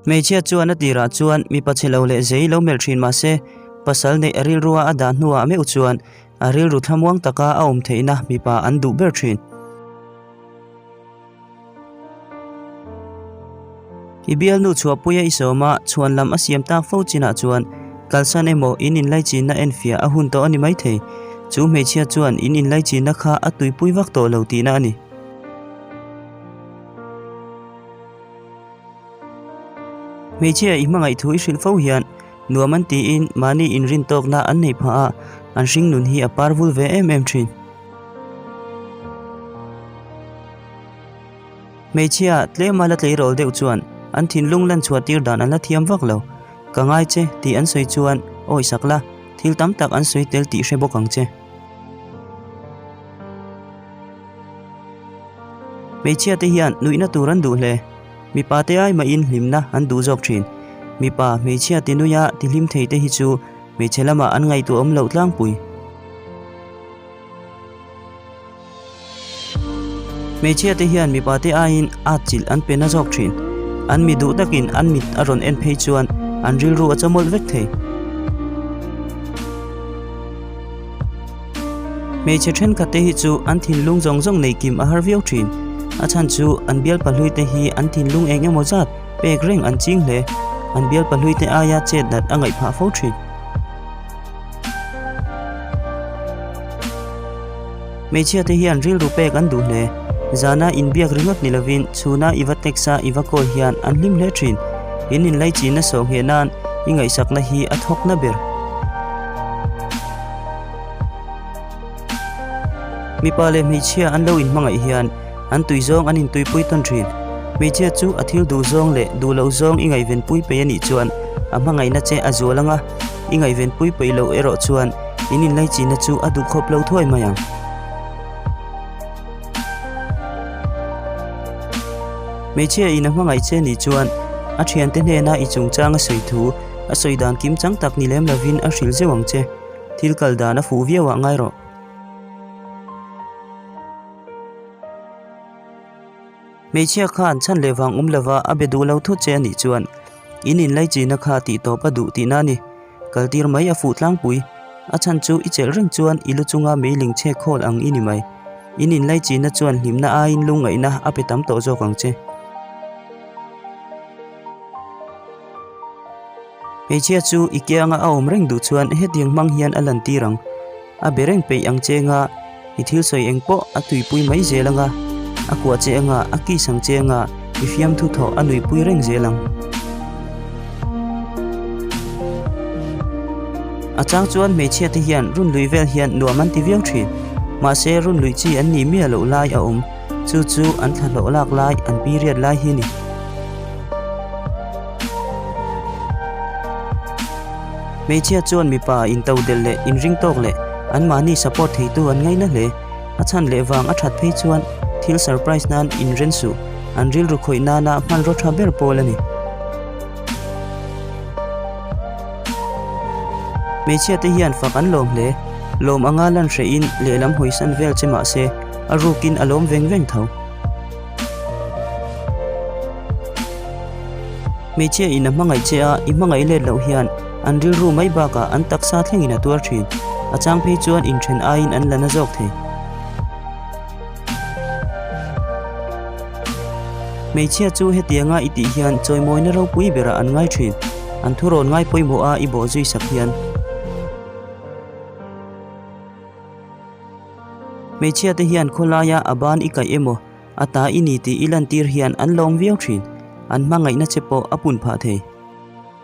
Hmeichhia chuan a tirah chuan mipa chhe lo leh zei lo melh thin mah se, pasal neih a rilrua a dah hnuah meuh chuan a rilru thlamuang taka a awm theihna mipa an duh ber thin. I bialnu chhuahpuia i sawma chhuan lam a siam tak fo chinah chuan kalsan emaw in inlaichinna enfiah a hun tawh a ni maithei. Chu hmeichhia chuan in inlaichinna kha a tuipui vak tawh lo tihna a ni. Hmeichhia i hmangaih thu i hrilh fo hian nuam an tiin mahni inrin tawkna an neih phah a, an hringnun hi a par vul ve em em thin. Hmeichhia tlema la tleirawl deuh chuan an thinlung lan chhuah tir dan an la thiam vak lo. Ka ngai che tih an sawi chuan awi sak la, thil tam tak an sawi tel tih hre bawk ang che. Hmeichhia te hian nuihna tur an duh hle. Mipa te ai mahin hlimna an duh zawk thin. Mipa hmeichhia ti nuia ti hlim thei te hi chu hmeichhe lamah an ngaihtuah awm loh tlangpui. Hmeichhia te hian mipa te aiin at chilh an pe na zawk thin. An mi duh takin an mit a rawn en phei chuan an rilru a chawmawlh vek thei. Hmeichhe thenkhat te hi chu an thinlung zawng zawng nei kim a har viau thin. A chhan chu an bial pahlui te hi an thinlung eng emaw zat pek reng an ching hle. An bial pahlui te aia chet nat a ngaih phah fo thin. Hmeichhia te hian rilru pek an duh hle. Zana inbiak ringawt ni lovin chhuna i va text a i va call hian an hlim hle thin. In inlaichinna sawh ngheh nan i ngaihsakna hi a thawk na ber. Mipa leh hmeichhia an lo inhmangaih hian an tui zawng an intuipui tawn thin. Hmeichhia chu a thil duh zawng leh duh loh zawng i ngaihvenpui peih a nih chuan a hmangaihna che a zual ang a, i ngaihvenpui peih loh erawh chuan in inlaichinna chu a duh khawp lo thuai mai ang. Hmeichhia in a hmangaih che nih chuan a thiante hnena i chungchang a sawi thu a sawi dan kim chang tak ni lem lovin a hrilh zeuh ang che. Thil kal dan a fuh viau ah ngai rawh. Hmeichhia khan chhan leh vang awm lova a be duh lo thut che a nih chuan in inlaichina kha tih tawp a duh tihna a ni. Kaltir mai a fuh tlangpui. A chhan chu i chelh reng chuan i lu chunga meiling chhe khawl ang i ni mai. In inlaichina chuan hlimna aiin lungngaihna a pe tam tawh zawk ang che. Hmeichhia chu i kianga a awm reng duh chuan hetiang hmang hian a lantir ang. A be reng peih ang che anga, i thil sawi eng pawh a tuipui mai zel anga, a kuah che anga, a kiss ang che anga, i fiamthu thawh a nuipui reng zel ang. A chang chuan hmeichhia te hian run lui vel hian nuam an ti viau thin. Mahse run lui chi an nih miah loh lai a awm. Chu chu an thlahlawh lak lai, an period lai hi a ni. Hmeichhia chuan mipa into delh leh inring tawk leh anmahni support theitu an ngaina hle. A chhan leh vang a that phei chuan thil surprise nan inren suh, an rilru khawih nana hmanraw tha ber pawl a ni. Hmeichhia te hian fak an lawm hle. Lawm anga lan hrehin lehlam hawisan vel che mahse a rukin a lawm veng veng tho. Hmeichhia in a hmangaih che a, i hmangaih let loh hian an rilru mai bakah an taksa thlengin a tuar thin. A chang phei chuan inthen aiin an la na zawk thei. Hmeichhia chu hetianga i tih hian chawimawina ropui berah an ngai thin. An thurawn ngai pawimawh a i bawh zui sak hian. Hmeichhia te hian khawlaia a ban i kaih emaw, a ta i ni tih i lantir hian an lawm viau thin. An hmangaihna che pawh a pun phah thei.